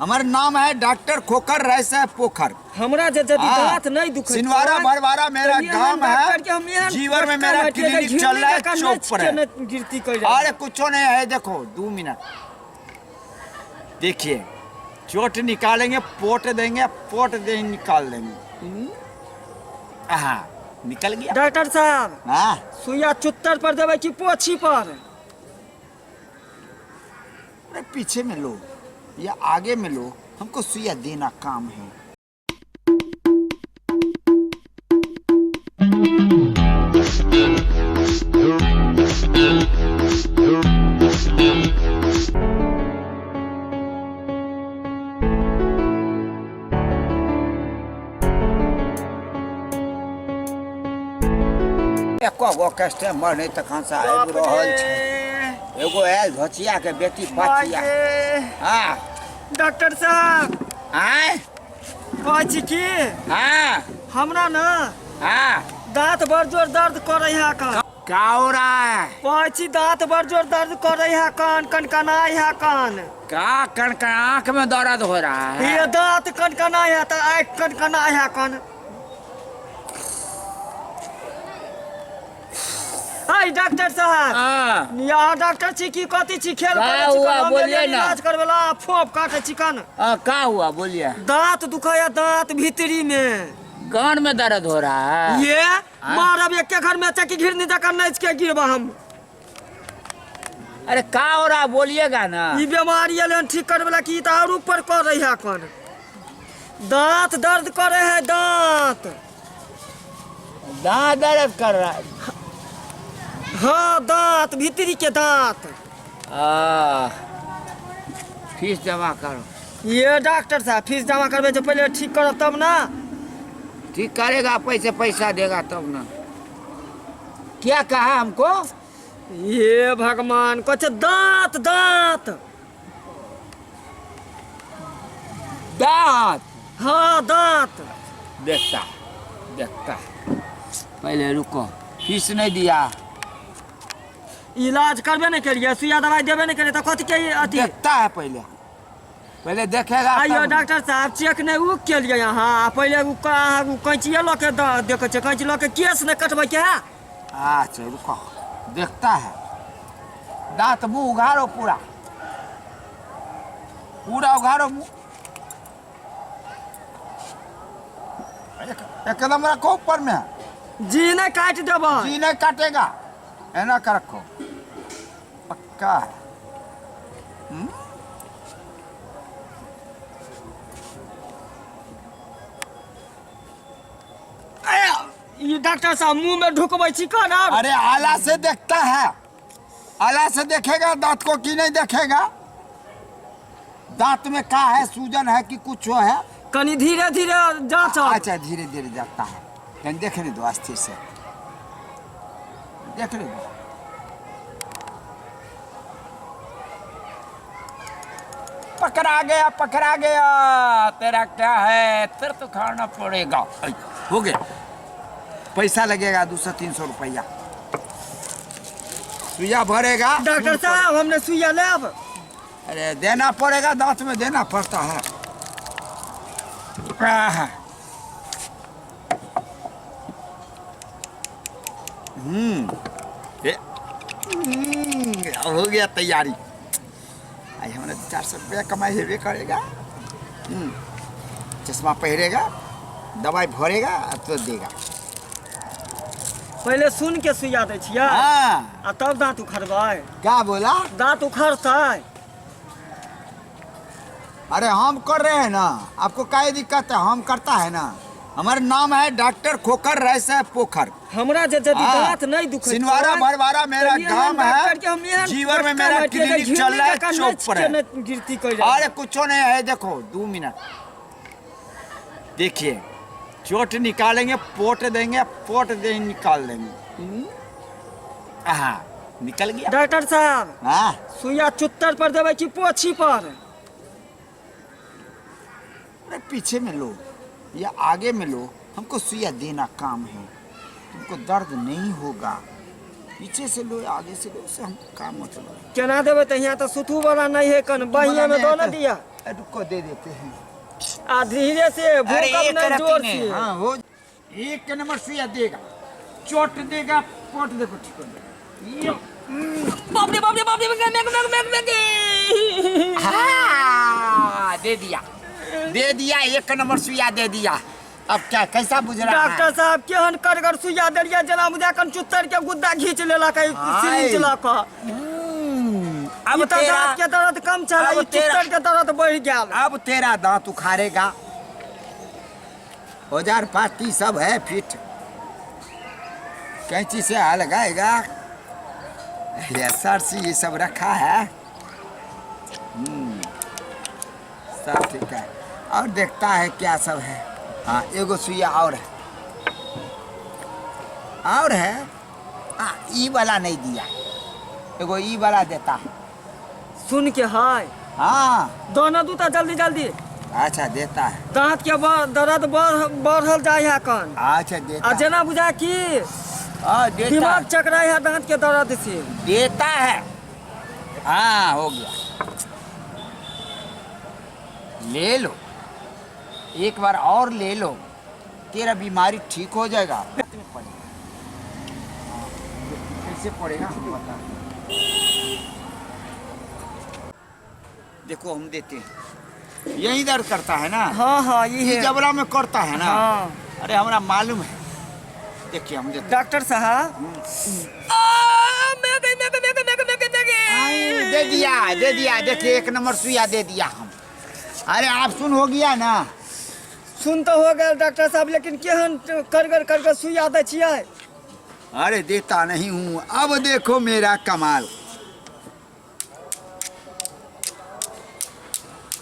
हमार नाम है डॉक्टर खोखर, राय साहब पोखर। हमरा जे यदि हाँ। दांत नहीं दुखे सिनवारा भरवारा मेरा गांव है। जीवर में मेरा क्लिनिक चल रहा है, चौक पर है। गिरती कर। अरे कुछो नहीं है, देखो 2 मिनट, देखिए चोट निकालेंगे, पोट देंगे, पोट दे निकाल देंगे। हाँ, निकल गया। डॉक्टर साहब, हाँ। सुइया चुत्तर पर देबै कि पोछी पर? अरे पीछे में लो या आगे में लो, हमको सुइया देना काम है। एको गो कस्टमर नहि तखन से आबि रहल छै। एगो आयल धोचिया के बेटी पचिया। हाँ। डॉक्टर साहब। आय। कहै छी की, हमरा ना दांत बड़ जोर दर्द करे है कान। का हो रहा है? कहै छी दांत बड़ जोर दर्द करे है कान, कनकनाय है कान। का कनकन? आँख में दर्द हो रहा है? ये दांत कनकनाय है तऽ आँखि कनकनाय है कान। हाय डॉक्टर साहब। यहाँ डॉक्टर छी की कथी छी? खेल का करै छी? हुआ? हम बोलिए एलियै ना। इलाज करबेला, फोप काटे छी कान। का हुआ, बोलिए। दांत दुखाया, दांत भीतरी में। कान में दर्द हो रहा है? ये मारब एक घर में चकी घिरनी जका नाच के गिरबा हम। अरे का हो रहा है, बोलिएगा ना। ई बीमारी एलन ठीक करबेला की तऽ और ऊपर कर रही है कन। दांत दर्द करे है दांत। दांत दर्द कर रहा है? हाँ, दांत, भीतरी के दांत। फीस जमा करो। ये डॉक्टर साहब, फीस जमा करबे से पहले ठीक करब तब ना। ठीक करेगा, पैसे पैसा देगा तब ना। क्या कहा हमको? ये भगवान, कुछ दांत दांत। दांत? हाँ, दांत। देखता देखता, पहले रुको, फीस नहीं दिया। इलाज करबे नहीं करिए, सुइया दवाई देबे नहीं करिए, तो कथी के अथी? देखता है, पहले पहले देखेगा आइयो। तब। डॉक्टर साहब, चेक नहीं उ के लिए यहाँ पहले उ उ कैंचिए लऽ के देखै छै, कैंची लऽ के केस नहीं कटबै के है। अच्छा रुको, देखता है। दांत, मुंह उघाड़ो, पूरा पूरा उघाड़ो मुंह। एकदम रखो ऊपर में। जी नहीं काटि देबै। जी नहीं काटेगा, ऐना का रखो, पक्का है। हम्म? ई डॉक्टर साहब, मुंह में ढुकबै छी कन आब? अरे आला से देखता है, आला से देखेगा दांत को कि नहीं देखेगा? दांत में का है, सूजन है कि कुछ है? कनी धीरे धीरे जाँच। अच्छा, धीरे धीरे जाता है। कहीं देखने दो, अस्थिर से देखने दो। पकड़ा गया, पकड़ा गया। तेरा क्या है, तेरे तो खाना पड़ेगा। ऐ, हो गया। पैसा लगेगा 200-300 रुपया, सुइया भरेगा। डॉक्टर साहब, हमने सुइया लेब। अरे देना पड़ेगा, दांत में देना पड़ता है। आह। ए, हो गया तैयारी। आई हमरा 400 रुपया कमाई हेबे करेगा। चश्मा पहिरेगा, दवाई भरेगा आ तो देगा। पहिले सुन के सुइया दै छियै आ तब दाँत उखड़बै। क्या बोला? दाँत उखड़तै। अरे हम कर रहे हैं ना, आपको क्या दिक्कत है? हम करता है ना। हमारा नाम है डॉक्टर खोखर, राय साहब पोखर। हमरा जे यदि दाँत नहीं दुखै सिनवारा भरवारा मेरा गांव है। जीवर में मेरा क्लिनिक चल रहा है, चौक पर है। गिरती कर। अरे कुछो नहीं है, देखो 2 मिनट, देखिए चोट निकालेंगे, पोट देंगे, पोट दे निकाल देंगे। हाँ, निकल गया। डॉक्टर साहब, सुइया चुत्तर पर देबै कि पोछी पर? अरे पीछे में लो या आगे में लो, हमको सुइया देना काम है। तुमको दर्द नहीं होगा। पीछे से लो या आगे से लो, उससे हमको काम मतलब है। केना देबै? तऽ यहाँ तऽ सुतू वाला नहीं है, कन बहिया में दो ना दिया। रुको दे देते हैं। आ धीरे से अरे भूकंप एक नहीं रत्ती जोर ने से। हाँ हो एक नंबर सुइया देगा, चोट देगा, पोट देखो ठीक हो जाएगा। यो। बाप रे बाप रे बाप रे, मेघ मेघ मेघ मेघ मेघ। हाँ दे दिया, दे दिया, एक नंबर सुइया दे दिया। अब क्या कैसा बुझ रहा है? डॉक्टर साहब केहन करगर सुइया देलियै जेना बुझा कन चुत्तर के गुद्दा घींच लेलक है आय। सिरिंज लऽ कऽ। अब ई तऽ तेरा दाँत के दर्द कम छल, अब ई तेरा चुत्तर के दर्द बढ़ि गेल। अब तेरा दांत उखाड़ेगा, औजार पाती सब है फिट, कैंची से हाल लगाएगा, ये सरसी ये सब रखा है। सब ठीक है। और देखता है क्या सब है। हाँ एगो सुइया और है, और है। हाँ ई वाला नहीं दिया, एगो ई वाला देता है। सुन के है। हाँ दोनों दूता जल्दी जल्दी। अच्छा देता है। दांत के दर्द बढ़ल जाय है कन। अच्छा देता। आ जेना बुझा की हाँ, देता। दिमाग चकराय है दांत के दर्द से। देता है। हाँ हो गया, ले लो एक बार और ले लो, तेरा बीमारी ठीक हो जाएगा। कैसे पड़ेगा हम बता, देखो हम देते हैं। यही दर्द करता है ना? हाँ हाँ ये ये जबड़ा में करता है ना? हाँ। अरे हमरा मालूम है, देखिए हम देते हैं। डॉक्टर साहब दे दिया, दे दिया, देखिए एक नंबर सुइया दे दिया हम। अरे आप सुन हो गया ना? सुन तो हो गया डॉक्टर साहब, लेकिन केहन करगर करगर सुइया दै छियै? अरे देता नहीं हूँ, अब देखो मेरा कमाल।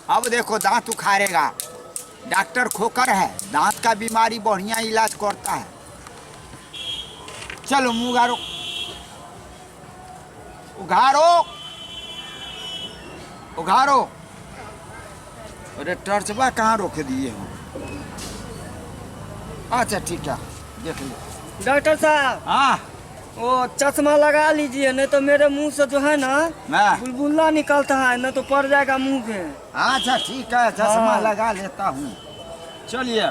अब देखो दांत उखाड़ेगा। डॉक्टर खोकर है, दांत का बीमारी बढ़िया इलाज करता है। चलो मुँह उघारो, उघारो, उघारो। अरे टर्चबा कहाँ रोक दिए हो? अच्छा ठीक है, देख लो। डॉक्टर साहब हाँ वो चश्मा लगा लीजिए, नहीं तो मेरे मुंह से जो है ना बुलबुला निकलता है, नहीं तो पड़ जाएगा मुंह पे। अच्छा ठीक है, चश्मा हाँ। लगा लेता हूँ। चलिए।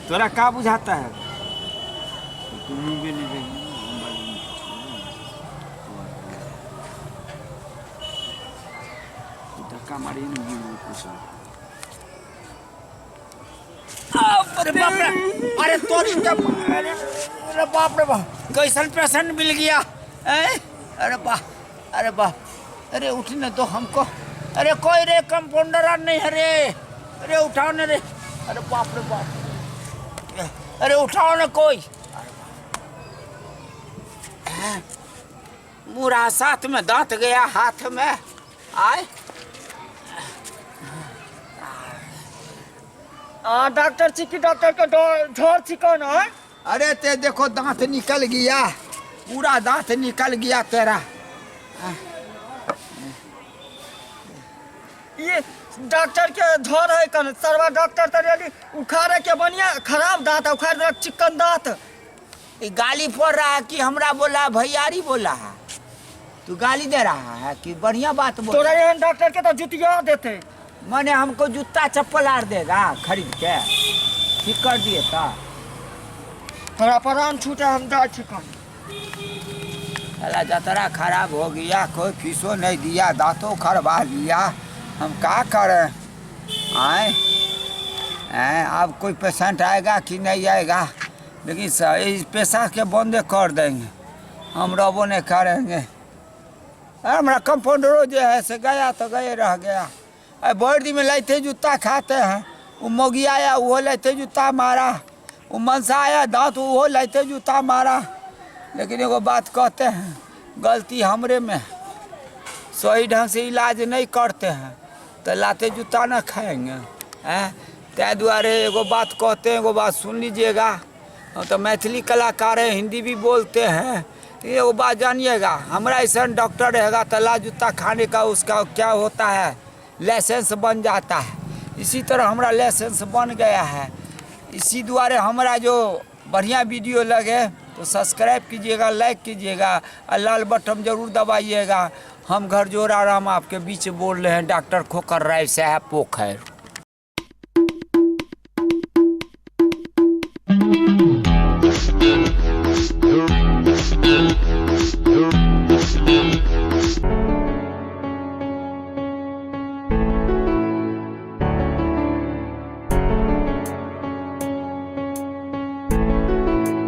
तोरा का बुझाता है? तुम भी नहीं रही। धक्का मारी कुछ। अरे बाप रे, अरे तोरी के, अरे अरे बाप रे बाप, कैसन पेशेंट मिल गया हैं? अरे बाप, अरे बाप, अरे उठने दो हमको। अरे कोई रे कंपाउंडर are नहीं है रे, अरे उठाओ न रे, अरे बाप रे बाप, अरे उठाओ न कोई। मुरा साथ में दांत गया हाथ में आए। आ डॉक्टर छी कि डॉक्टर के झोर छी कौन है? अरे ते देखो दांत निकल गया, पूरा दांत निकल गया तेरा। ये डॉक्टर के झोर है कन सरवा डॉक्टर त रेडी उखाड़े के बढ़िया खराब दांत उखाड़ देलक चिकन दांत। ये गाली पड़ रहा है कि हमरा बोला भैयारी बोला है, तू गाली दे रहा है कि बढ़िया बात बोल। तोरा एहन डॉक्टर के तो जुतिया देते। माने हमको जूता चप्पल आर देगा खरीद के, ठीक कर दिए था। तोरा प्राण छूटे हम जाइ छी कन। साला जतरा खराब हो गया, कोई फीसो नहीं दिया, दांतों खरवा लिया, हम का करें? आए आए अब कोई पेशेंट आएगा कि नहीं आएगा, लेकिन इस पेशा के बंद कर देंगे हम, रबो नहीं करेंगे। अरे हमारा कंपाउंडरो जो है से गया तो गए रह गया। अरे भर दिन में लाते जूता खाते हैं, वो मोगी आया वो लाते जूता मारा, वो मनसा आया दांत वो लाते जूता मारा। लेकिन एगो बात कहते हैं, गलती हमरे में है, सही ढंग से इलाज नहीं करते हैं तो लाते जूता ना खाएंगे हैं। तै दुआरे एगो बात कहते हैं, एगो बात सुन लीजिएगा। हम तो मैथिली कलाकार हैं, हिंदी भी बोलते हैं, एगो बात जानिएगा, हमारा ऐसा डॉक्टर रहेगा तो ला जूता खाने का उसका क्या होता है, लाइसेंस बन जाता है। इसी तरह हमारा लाइसेंस बन गया है। इसी दुआरे हमारा जो बढ़िया वीडियो लगे तो सब्सक्राइब कीजिएगा, लाइक कीजिएगा और लाल बटन जरूर दबाइएगा। हम घर जोरा राम आपके बीच बोल रहे हैं, डॉक्टर खोकर राय साहब पोखर।